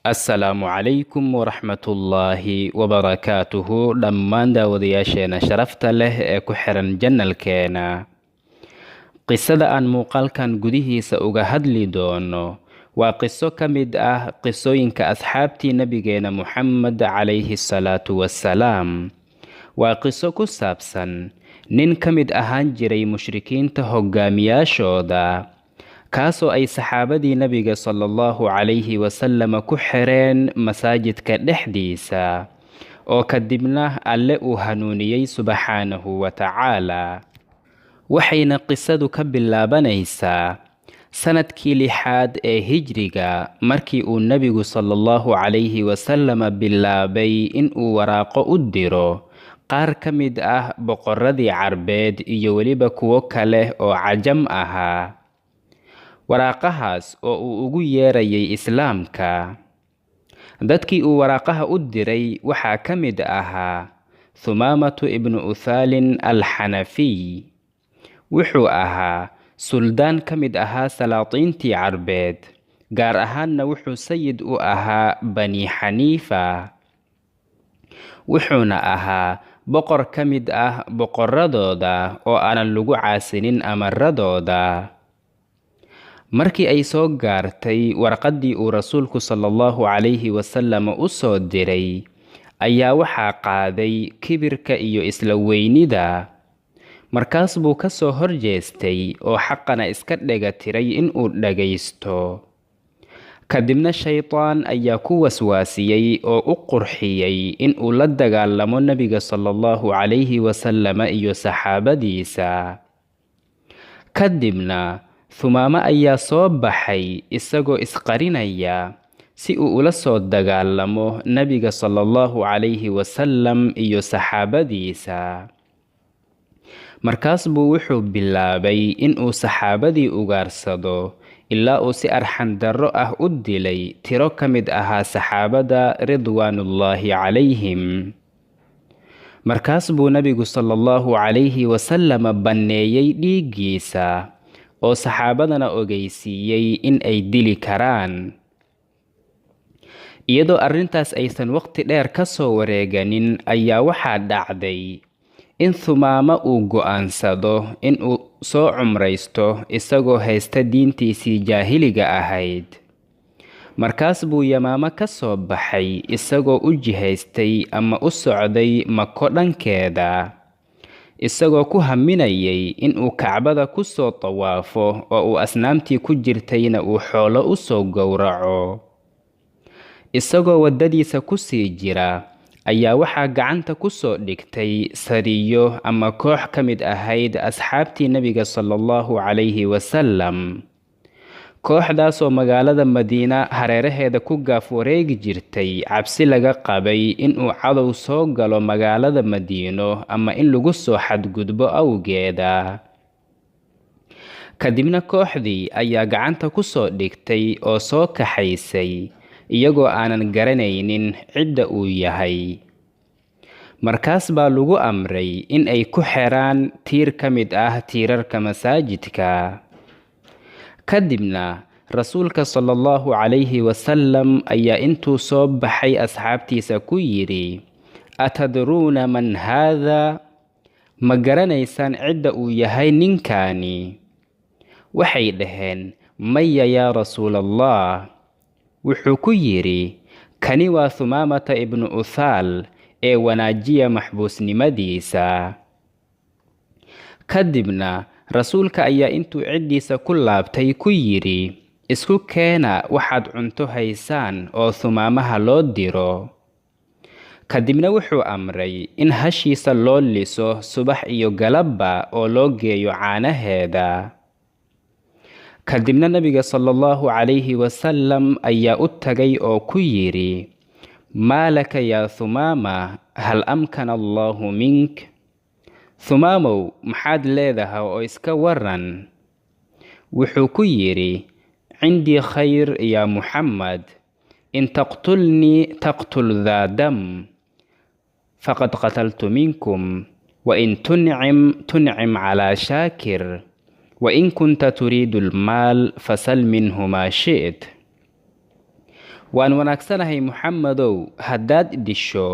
Assalaamu calaykum waraxmatullaahi wabarakaatuhu dhammaan daawadayaasheena sharafta leh ee ku xiran channelkeena. Qisada aan muuqaalkan gudihiisa uga hadli doono waa qiso ka mid ah qisooyinka asxaabtii nabigeena Muxamed calayhi salaatu wassalaam. Waa qiso ku saabsan nin ka mid ahaan jiray mushrikiinta hoggaamiyaashooda, kaasoo ay saxaabadii nabiga sallallahu calayhi wasallam ku xireen masaajidka dhexdiisa, oo kadibna Alle uu hanuuniyey subxaanahu wa tacaala. Waxayna qisadu ka bilaabanaysaa sanadkii 6aad ee Hijriga, markii uu nabigu sallallahu calayhi wasallam bilaabay in uu waraaqo u diro qaar ka mid ah boqorradii Carbeed iyo weliba kuwo kale oo cajam ahaa. Waraaqahaas oo uu ugu yeerayay Islaamka. Dadkii uu waraaqaha u diray waxaa ka mid ahaa Thumaamatu ibnu Uthaalin al-Xanafiy. Wuxuu ahaa suldaan ka mid ahaa salaatiintii Carbeed, gaar ahaanna wuxuu sayid u ahaa Bani Xaniifa. Wuxuuna ahaa boqor ka mid ah boqorradooda oo aanan lagu caasinin amaradooda. Markii ay soo gaartay warqaddii uu rasuulku sallallahu calayhi wasallam u soo diray, ayaa waxaa qaaday kibirka iyo isla weynida. Markaas buu ka soo horjeestay oo xaqana iska dhega tiray in uu dhagaysto. Kadibna shaytaan ayaa ku waswaasiyey oo u qurxiyey in uu la dagaalamo nabiga sallallahu calayhi wasallam iyo saxaabadiisa. Kadibna Thumaamo ayaa soo baxay isagoo isqarinaya si uu ula soo dagaalamo nabiga sallallahu calayhi wasallam iyo saxaabadiisa. Markaas buu wuxuu bilaabay in uu saxaabadii ugaarsado ilaa uu si arxan darro ah u dilay tiro ka mid ahaa saxaabada ridwaanullaahi calayhim. Markaas buu nabigu sallallahu calayhi wasallam banneeyey dhiiggiisa oo saxaabadana ogeysiiyey in ay dili karaan. Iyadoo arrintaas aysan waqti dheer ka soo wareeganin, ayaa waxaa dhacday in Thumaamo uu go'aansado in uu soo cumraysto isagoo haysta diintiisii jaahiliga ahayd. Markaas buu Yamaamo ka soo baxay isagoo u jihaystay ama u socday Mako dhankeeda, isagoo ku haminayay in uu Kacbada ku soo tawaafo oo uu asnaamtii ku jirtayna uu xoolo u soo gowraco. Isagoo waddadiisa ku sii jira ayaa waxaa gacanta ku soo dhigtay sariyo ama koox ka mid ahayd asxaabtii nabiga sallallahu calayhi wasallam. Kooxdaasoo magaalada Madiina hareeraheeda ku gaaf wareegi jirtay cabsi laga qabay in uu cadow soo galo magaalada Madiino ama in lagu soo xadgudbo awgeeda. Kadibna kooxdii ayaa gacanta ku soo dhigtay oo soo kaxaysay iyagoo aanan garanaynin cidda uu yahay. Markaas baa lagu amray in ay ku xiraan tiir ka mid ah tiirarka masaajidka. Kadibna rasuulka sallallahu calayhi wasallam ayaa intuu soo baxay asxaabtiisa ku yidhi: Atadruuna man haadha? Ma garanaysaan cidda uu yahay ninkaani? Waxay dhaheen: Maya yaa Rasuulallah. Wuxuu ku yidhi: Kani waa Thumaamata ibnu Uthaal ee wanaajiya maxbuusnimadiisa. Kadibna rasuulka ayaa intuu ciddiisa ku laabtay ku yidhi: Isku keena waxaad cunto haysaan oo Thumaamaha loo diro. Kadibna wuxuu amray in hashiisa loo liso subax iyo galabba oo loo geeyo caanaheeda. Kadibna nabiga sallallahu calayhi wasallam ayaa u tagay oo ku yidhi: Maa laka yaa Thumaama, hal amkana Allahu mink? Thumaamow, maxaad leedahay oo iska waran? Wuxuu ku yidhi: Cindii khayr yaa Muxammad, in taqtulnii taqtul dhaa dam, faqad qataltu minkum, wa in tuncim tuncim calaa shaakir, wa in kunta turiidu almaal fasal minhu maa shi't. Waan wanaagsanahay Muxammedow, haddaad disho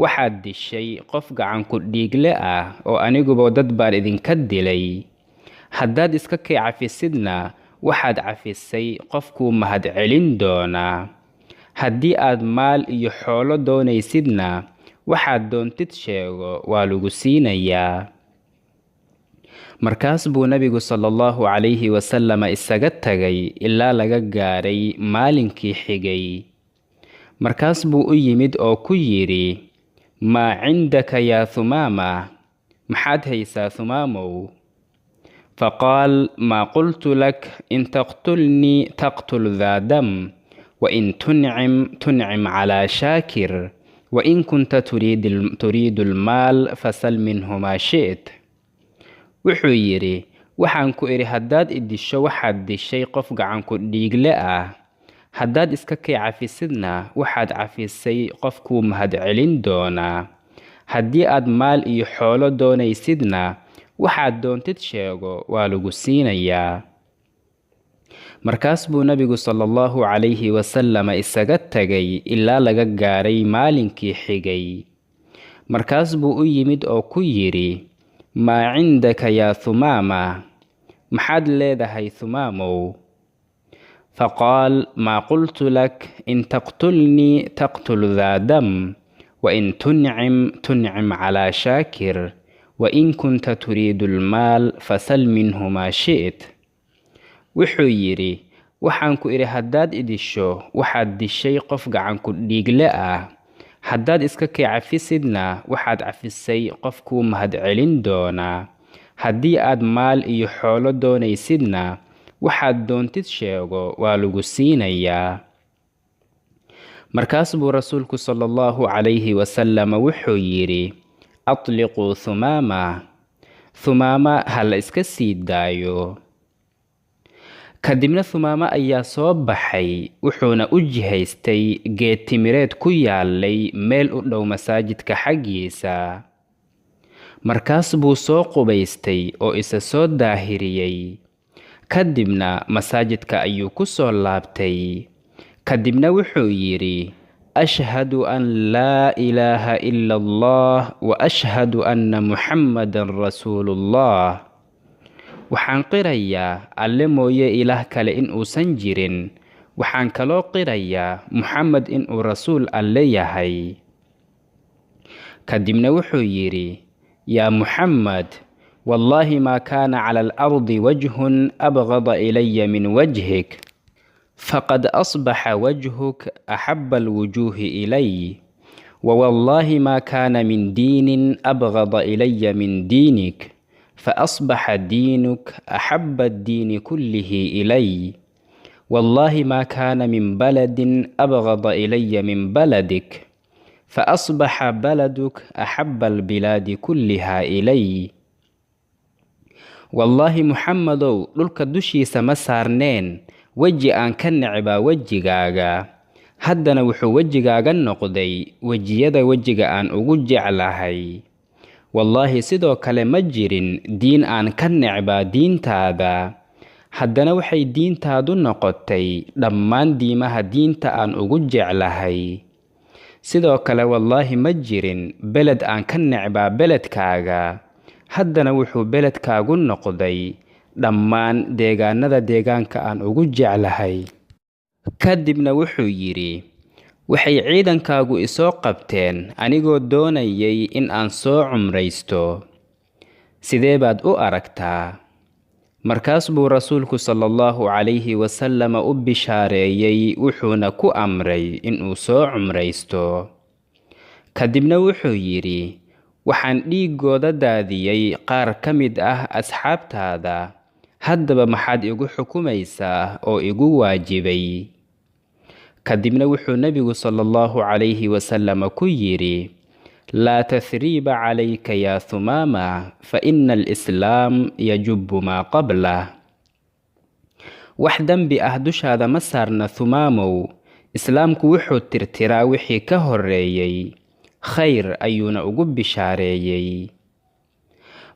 waxaad dishay qof gacanku dhiigle ah oo aniguba dad baan idinka dilay. Haddaad iska kay cafisidna waxaad cafisay qofkuu mahadcelin doonaa. Haddii aad maal iyo xoolo doonaysidna waxaad doontid sheego, waa lagu siinayaa. Markaas buu nabigu sala allahu calayhi wasallam isaga tagay ilaa laga gaaray maalinkii xigay. Markaas buu u yimid oo ku yidhi, maa cindaka yaa Thumaama? Maxaad haysaa Thumaamow? Faqaal, maa qultu lak in taqtulnii taqtul daa dam, wa in tuncim tuncim calaa shaakir, wa in kunta turiidu almaal fasal minhu maa shi't. Wuxuu yidhi, waxaan ku idhi haddaad i disho waxaad dishay qof gacanku dhiigle ah. Haddaad iska kay cafisidna waxaad cafisay qofkuu mahadcelin doonaa. Haddii aad maal iyo xoolo doonaysidna waxaad doontid sheego, waa lagu siinayaa. Markaas buu nabigu sala allahu calayhi wasallam isaga tagay ilaa laga gaaray maalinkii xigay. Markaas buu u yimid oo ku yidhi, maa cindaka yaa Thumaama? Maxaad leedahay Thumaamow? Faqaal, maa qultu lak in taqtulnii taqtul daa dam, wa in tuncim tuncim calaa shaakir, wa in kunta turiidu almaal fasal minhu maa shi't. Wuxuu yidhi, waxaan ku idhi haddaad i disho waxaad dishay qof gacanku dhiigle ah. Haddaad iska kay cafisidna waxaad cafisay qofkuu mahadcelin doonaa. Haddii aad maal iyo xoolo doonaysidna waxaad doontid sheego, waa lagu siinayaa. Markaas buu rasuulku sala allahu calayhi wasallam wuxuu yidhi, atliquu Thumaama, Thumaama ha la iska sii daayo. Kadibna Thumaama ayaa soo baxay, wuxuuna u jihaystay geed timireed ku yaalay meel u dhow masaajidka xaggiisa. Markaas buu soo qubaystay oo isa soo daahiriyey. Kadibna masaajidka ayuu ku soo laabtay. Kadibna wuxuu yidhi, ashhadu an laa ilaaha ila allah wa ashhadu anna Muxammadan rasuulullah. Waxaan qirayaa Alle mooye ilaah kale in uusan jirin. Waxaan kaloo qirayaa Muxamed inuu rasuul Alle yahay. Kadibna wuxuu yidhi, yaa Muxamed, wallaahi maa kaana cala alardi wajhun abgada ilaya min wajhik, faqad asbaxa wajhuk axaba alwujuuhi ilay, wawallaahi maa kaana min diinin abgada ilaya min diinik, faasbaxa diinuk axaba addiini kullihi ilay, wallaahi maa kaana min baladin abgada ilaya min baladik, faasbaxa baladuk axaba albilaadi kulliha ilay. Wallaahi Muxammedow, dhulka dushiisa ma saarneen weji aan ka necbaa wejigaaga. Haddana wuxuu wejigaaga noqday wejiyada wejiga aan ugu jeclahay. Wallaahi sidoo kale ma jirin diin aan ka necbaa diintaada. Haddana waxay diintaadu noqotay dhammaan diimaha diinta aan ugu jeclahay. Sidoo kale wallaahi ma jirin beled aan ka necbaa beledkaaga. Haddana wuxuu beledkaagu noqday dhammaan deegaanada deegaanka aan ugu jeclahay. Kadibna wuxuu yidhi, waxay ciidankaagu isoo qabteen anigoo doonayay in aan soo cumraysto. Sidee baad u aragtaa? Markaas buu rasuulku sala allahu calayhi wasallam u bishaareeyey, wuxuuna ku amray inuu soo cumraysto. Kadibna wuxuu yidhi, waxaan dhiiggooda daadiyey qaar ka mid ah asxaabtaada. Haddaba maxaad igu xukumaysaa oo igu waajibay? Kadibna wuxuu nabigu sala allahu calayhi wasallam ku yidhi, laa tathriiba calayka yaa Thumaama, fa ina alislaam yajubu maa qablah. Wax dembi ah dushaada ma saarna Thumaamow. Islaamku wuxuu tirtiraa wixii ka horreeyey, khayr ayuuna ugu bishaareeyey.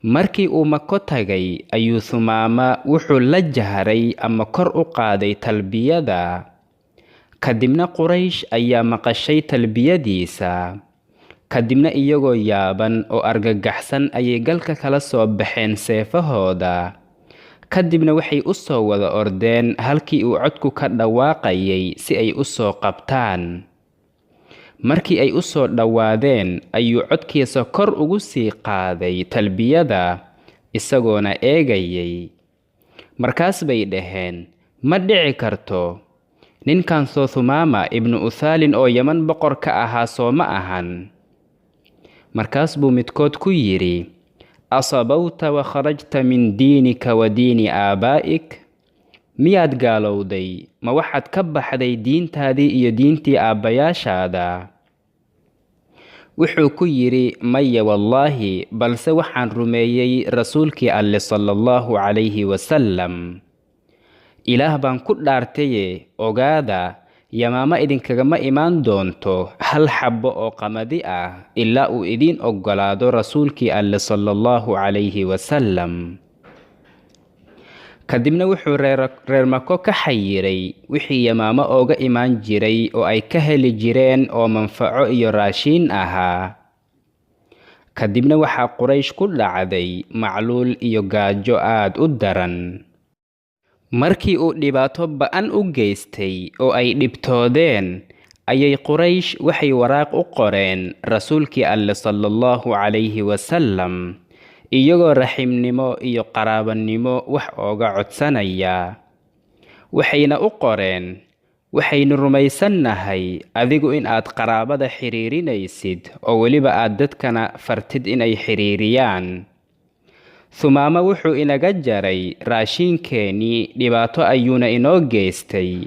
Markii uu Mako tagay ayuu Thumaama wuxuu la jahray ama kor u qaaday talbiyada. Kadibna Quraysh ayaa maqashay talbiyadiisa. Kadibna iyagoo yaaban oo argagaxsan ayay galka kala soo baxeen seefahooda. Kadibna waxay u soo wada ordeen halkii uu codku ka dhawaaqayay si ay u soo qabtaan. Markii ay u soo dhowaadeen ayuu codkiisa kor ugu sii qaaday talbiyada, isagoona eegayay. Markaas bay dhaheen, ma dhici karto. Ninkan soo Thumaama ibnu Uthaalin oo Yaman boqor ka ahaa soo ma ahan. Markaas buu midkood ku yidhi, asabawta wa kharajta min diinika wa diini aabaa'ik? Miyaad gaalowday? Ma waxaad ka baxday diintaadii iyo diintii aabbayaashaada? Wuxuu ku yidhi, maya wallaahi, balse waxaan rumeeyey rasuulkii Alle sallallahu calayhi wasallam. Ilaah baan ku dhaartaye, ogaada, Yamaama idinkagama imaan doonto hal xabbo oo qamadi ah ilaa uu idiin oggolaado rasuulkii Alle sallallahu calayhi wasallam. Kadibna wuxuu reer Mako ka xayiray wixii Yamaamo ooga imaan jiray oo ay ka heli jireen oo manfaco iyo raashiin ahaa. Kadibna waxaa Quraysh ku dhacday macluul iyo gaajo aad u daran. Markii uu dhibaato ba'an u geystay oo ay dhibtoodeen, ayay Quraysh waxay waraaq u qoreen rasuulkii Alle sallallahu calayhi wasallam, iyagoo raximnimo iyo qaraabanimo wax ooga codsanaya. Waxayna u qoreen, waxaynu rumaysannahay adigu in aad qaraabada xiriirinaysid oo weliba aad dadkana fartid inay xiriiriyaan. Thumaama wuxuu inaga jaray raashinkeenii, dhibaato ayuuna inoo geystay.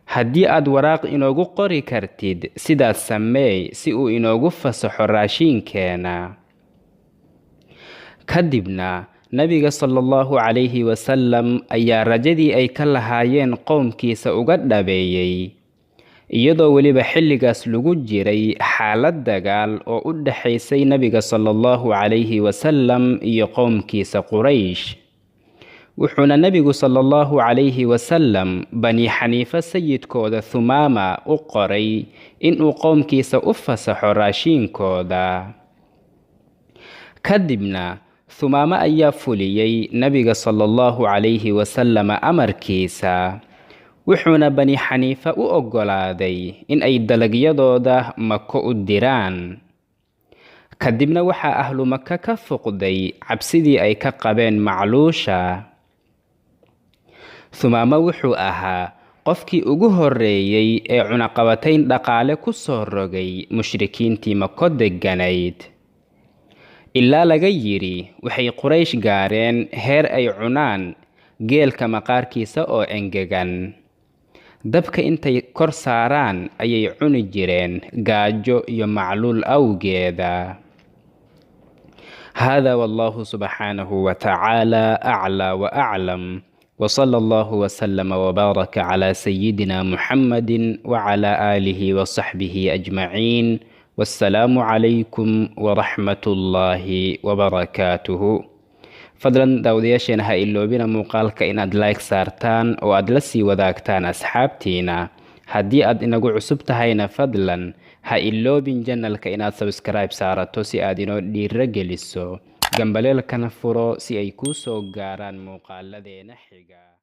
Haddii aad waraaq inoogu qori kartid, sidaas sameey si uu inoogu fasaxo raashinkeena. Kadibna Nabiga sallallahu calayhi wasallam ayaa rajadii ay ka lahaayeen qowmkiisa uga dhabeeyey, iyadoo weliba xilligaas lagu jiray xaalad dagaal oo u dhaxaysay Nabiga sallallahu calayhi wasallam iyo qowmkiisa Quraysh. Wuxuuna Nabigu sallallahu calayhi wasallam Bani Xaniifa sayidkooda Thumaama u qoray inuu qowmkiisa u fasaxo raashinkooda. Kadibna Thumaama ayaa fuliyey Nabiga sallallahu calayhi wasallam amarkiisa, wuxuuna Bani Xaniifa u oggolaaday in ay dalagyadooda Mako u diraan. Kadibna waxaa ahlu Maka ka fuqday cabsidii ay ka qabeen macluusha. Thumaama wuxuu ahaa qofkii ugu horreeyey ee cunaqabatayn dhaqaale ku soo rogay mushrikiintii Mako degganayd. Ilaa laga yidhi waxay Quraysh gaareen heer ay cunaan geelka maqaarkiisa oo engegan. Dabka intay kor saaraan ayay cuni jireen gaajo iyo macluul awgeeda. Hada wallahu subxaanahu wa ta'aala a'laa wa a'lam. وصلى الله وسلم وبارك على سيدنا محمد وعلى آله وصحبه أجمعين. والسلام عليكم ورحمة الله وبركاته. Fadlan daawadayaasheena, ha iloobina muuqaalka inaad like saartaan oo aad la sii wadaagtaan asxaabtiina. Haddii aad inagu cusub tahayna, fadlan ha iloobin channelka inaad subscribe saarato si aad inoo dhiiro geliso, gambaleelkana furo si ay kuu soo gaaraan muuqaaladeena xiga.